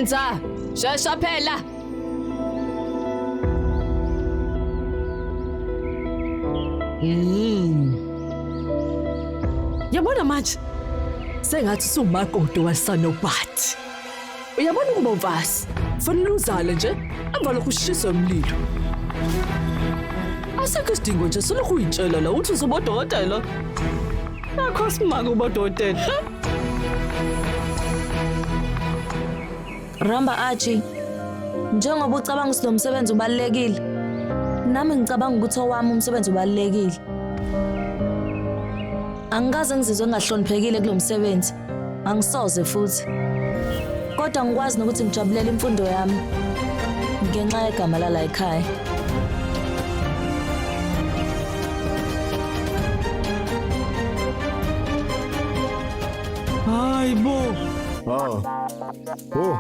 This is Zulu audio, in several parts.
Yenza! Shesha phela! Yabona manje sengathi usumakoti wasanobhathi. Uyabona ukuba umfazi fanele uzale nje emva lokhu ushiswe umlilo. Asikho isidingo nje solokhu uyitshela la uthi uzoba udokotela. Nakho simanga uba udokotela. Ramba Achi, njengoba ucabanga ukuthi lo msebenzi ubalulekile, nami ngicabanga ukuthi owami umsebenzi ubalulekile. Angikaze ngizizwe ngingahloniphekile kulo msebenzi. Angisoze futhi. Kodwa ngikwazi nokuthi ngijabulele imfundo yami ngenxa yegama lala ekhaya. Hayi bo. Oh. Oh.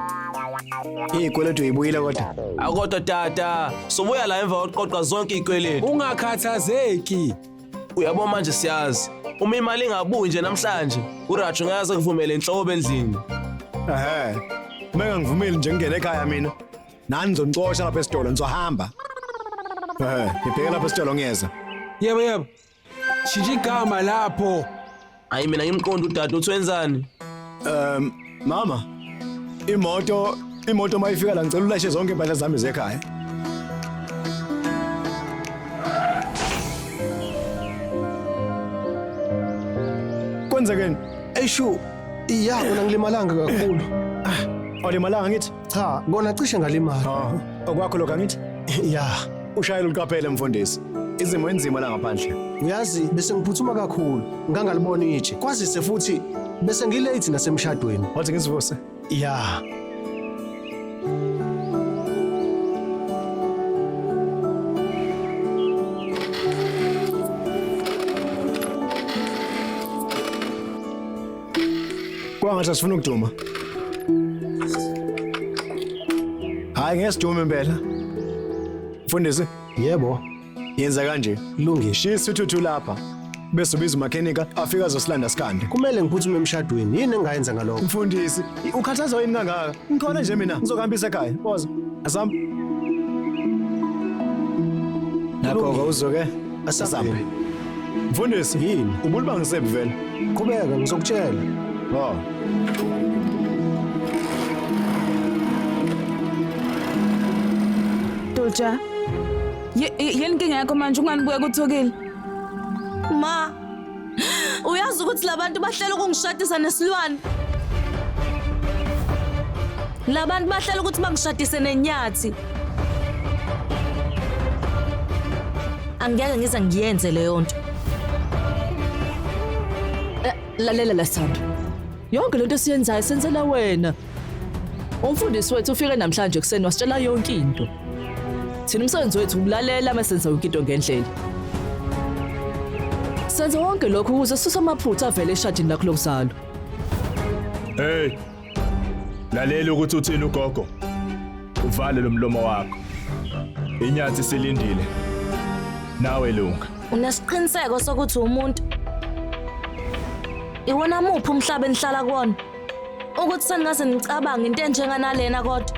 Izikweletu uyibuyile kodwa. Akodwa tata, sobuya la emva kokuqoqa zonke izikweletu. Ungakhathazeki. Uyabo manje siyazi. Uma imali ingabuyi nje namhlanje, uRaju ngeke aze kuvumele inhlobo endlini. Ehhe. Uma ngangivumeli nje ngingene ekhaya mina. Nani ngizonixosha lapha esitolo nizohamba. Ehhe, ngibheke lapha esitolo ngiyeza. Yebo yebo. Shintsha igama lapho. Hayi mina ngimqonda udade uthi wenzani? Mama, imoto mayifika la ngicela ulashe zonke impahla zami zekhaya. Kwenzekeni? Eshu, iya kona ngilimalanga kakhulu. Awulimalanga ngithi? Cha, kona cishe ngalimala. Oh, okwakho lokho angithi? Ya, Ushayela uqaphele mfundisi. Izimo enzima la ngaphandle. uyazi bese ngiphuthuma kakhulu, ngangalibona itshe. Kwazise futhi bese ngilate nasemshadweni. Wathi ngizivuse. Ya. Kwangathi asifuna ukuduma. Hayi ngeke sidume impela. Mfundisi, Yebo, yenza kanje. kulungile. Shisa uthuthu lapha. Bese ubiza umakhenika afike azosilanda sikhande. Kumele ngiphuthume emshadweni. Yini engayenza ngalokho? Mfundisi, ukhathazwa yini kangaka? Ngikhona nje mina, ngizokuhambisa ekhaya. Woza. Asambe. Nakho-ke uzoke Asambe. Mfundisi, Yini? Ubulibangise vele. Qhubeka ngizokutshela. Oh. Dolja. Yini inkinga yakho manje unganibuya kuthukile? Ma, uyazi ukuthi labantu bahlela ukungishadisa nesilwane? Labantu bahlela ukuthi bangishadise nenyathi. Angeke ngize ngiyenze leyo nto. Lalela la Sithando. Yonke lento esiyenzayo senzela wena. Umfundisi wethu ufike namhlanje ekuseni wasitshela yonke into. Thina umsebenzi wethu ukulalela mase senza yonke into ngendlela. Senza wonke lokhu ukuze sisuse amaphutha avele eshadini lakho lokuzalwa. Hey. Lalela ukuthi uthini ugogo. Uvale lo mlomo wakho. Inyathi silindile. Nawe lunga. Unesiqiniseko sokuthi umuntu iwona muphi umhlaba enihlala kuwona? Ukuthi seningaze nicabange into enjenganalena kodwa.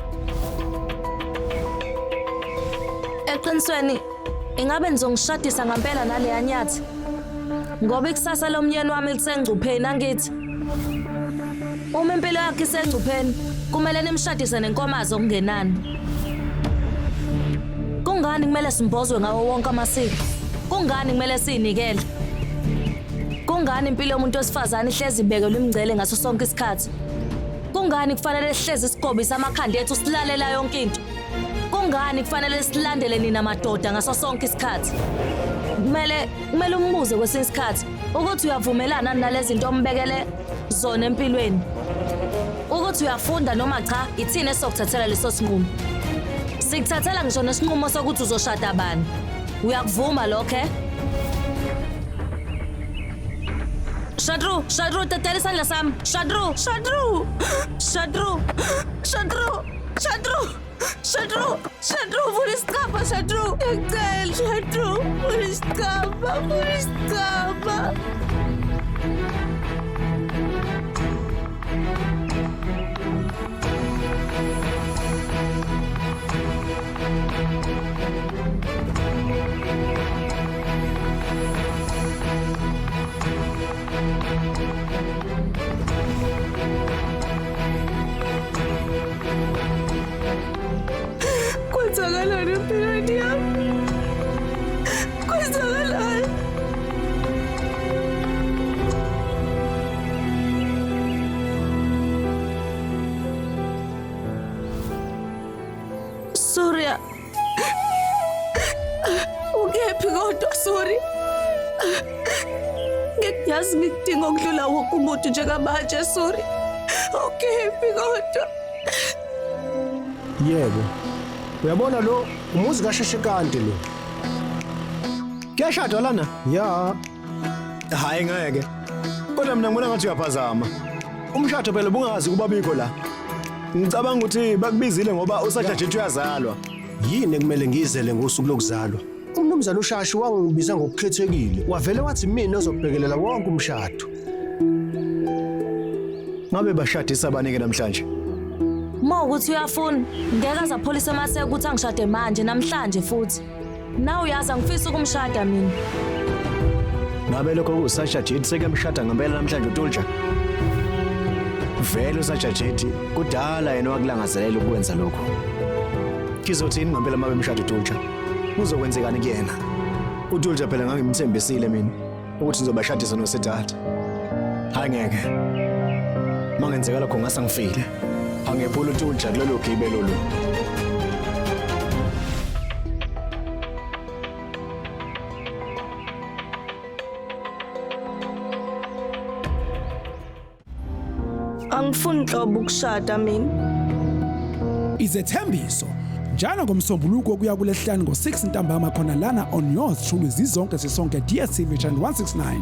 Eqinisweni, ingabe nizongishadisa ngampela naleya nyathi? Ngoba ikusasa lomyeni wami lisengcupheni angithi. Uma impilo yakhe isengcupheni, kumele nimshadise nenkomazi okungenani. Kungani kumele simbozwe ngawo wonke amasiko? Kungani kumele siyinikele? Kungani impilo yomuntu wesifazane ihlezi ibekelwe imingcele ngaso sonke isikhathi? Kungani kufanele sihlezi sigobise amakhanda ethu silalela yonke into? Kungani kufanele silandele nina madoda ngaso sonke isikhathi? Kumele umbuze kwesinye isikhathi ukuthi uyavumelana nalezi zinto ombekele zona empilweni. Ukuthi uyafunda noma cha, ithina esizokuthathela leso sinqumo. Sikuthathela ngisho nesinqumo sokuthi uzoshada bani. Uyakuvuma lokho, eh? Shadru, Shadru, tatela isandla sami. Shadru, Shadru, Shadru, Shadru, Shadru, Shadru, Shadru, vula isicabha, Shadru. Ngiyacela, Shadru, vula isicabha, vula isicabha. Yazi ngikudinga okudlula wonke umuntu njengamanje, Suri. Ukephi kodwa? Yebo. Uyabona lo umuzi kaSheshe kanti lo. Kuyashadwa lana? Ya. Hayi ngeke. Kodwa mina ngibona ngathi uyaphazama. Umshado phela bungazi kuba bikho la. Ngicabanga ukuthi bakubizile ngoba uSajajethi uyazalwa. Yini ekumele ngiyizele ngosuku lokuzalwa? Umnumzane uShashi wangibiza ngokukhethekile. Wavele wathi mina ozobhekelela wonke umshado. Ngabe bashadisa abanike namhlanje? Uma ukuthi uyafuna, ngeke aze apholise amaseko ukuthi angishade manje namhlanje futhi. Nawe uyazi angifisi ukumshada mina. Ngabe lokho kuSasha Jethi sekemshada ngempela namhlanje uTulja? Vele uSasha Jethi kudala yena wakulangazelela ukwenza lokho. Ngizothini ngempela uma bemshada uTulja? Kuzokwenzekani kuyena? UTulja phela ngangimthembisile mina ukuthi ngizobashadisa noSiddhartha. Hayi ngeke. Mangenzeka lokho ngase ngifile. Angephula uTulja kulelo gibe lolu. Angifuni nhlobo ukushada mina. Izethembiso njalo ngomsombuluko kuya kulesihlanu ngo-6 ntambama khona lana on yours truly zizonke sisonke DStv channel 169.